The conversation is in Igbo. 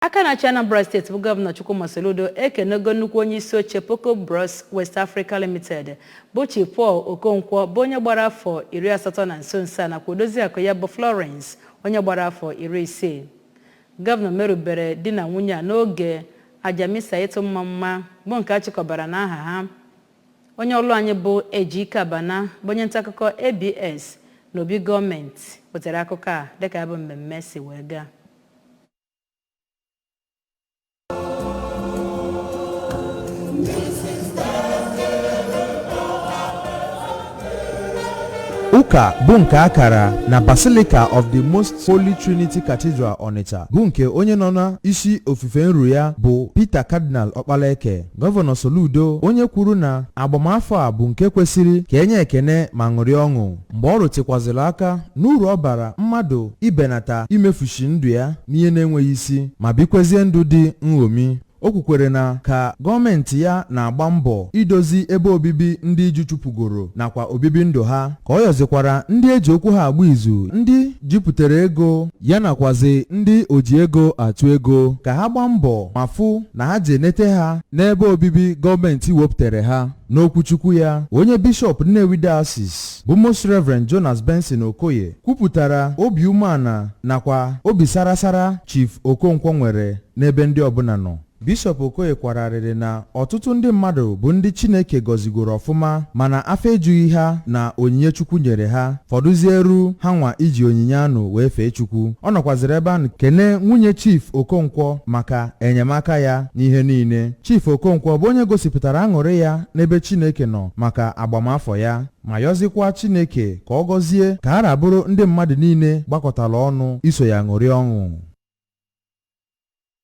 Aka na-achị Anambra Steeti bụ Gọvanọ Chukwuma Soludo ekenego nnukwu onye isi oche Poco Bros West Africa Limited bụ Chief Paul Okonkwo, bụ onye gbara afọ 80 na nso nso a, nakwa odoziakụ ya bụ Florence, onye gbara afọ 60. Gọvanọ merubere di na nwunye a n'oge aja misa ịtụ mma mma bụ nke a chịkọbara n'aha ha. Onye ọlụ anyị bụ Ejike Abana, bụ onye ntaakụkọ ABS n'obi gọọmenti, wetara akụkọ a dịka ya bụ mmemme si wee gaa. Ụka bụ nke akara na Basilica of the Most Holy Trinity Cathedral, Onitsha, bụ nke onye nọ n'isi ofufe nru ya bụ Peter Cardinal Okpalaeke. Gọvanọ Soludo, onye kwuru na agbamafọ a bụ nke kwesịrị ka enye ekene ma ṅụrịa ọṅụ, mgbe ọ rụtịkwazịrị aka n'uru ọ bara mmadụ ibenata imefushi ndụ ya n'ihe na-enweghị isi ma bikwezie ndụ dị nṅomi. O kwukwere na ka gọọmenti ya na-agba mbọ idozi ebe obibi ndị iju chụpụgoro nakwa obibi ndụ ha, ka ọ yọzikwara ndị eji okwu ha agba izu, ndị jupụtara ego ya nakwazi ndị oji ego achụ ego, ka ha gbaa mbọ ma fụ na ha ji enete ha n'ebe obibi gọọmenti wepụtara ha. N'okwuchukwu ya, onye bishọp Nnewi Diocese bụ Most Reverend Jonas Benson Okoye kwupụtara obi umeala nakwa obi sarasara Chief Okonkwo nwere n'ebe ndị ọbụla nọ. Bishọp Okoye kwararịrị na ọtụtụ ndị mmadụ bụ ndị Chineke gọzigoro ọfụma, mana afọ ejughị ha na onyinye Chukwu nyere ha, fọdụzieru ha nwa iji onyinye anụ wee fee Chukwu. Ọ nọkwaziri ebe ahụ kene nwunye Chief Okonkwo maka enyemaka ya n'ihe niile. Chief Okonkwo bụ onye gosipụtara aṅụrị ya n'ebe Chineke nọ maka agbamafọ ya, ma yọzikwa Chineke ka ọ gọzie ka a rabụrụ ndị mmadụ niile gbakọtara ọnụ iso ya ṅụrị ọṅụ.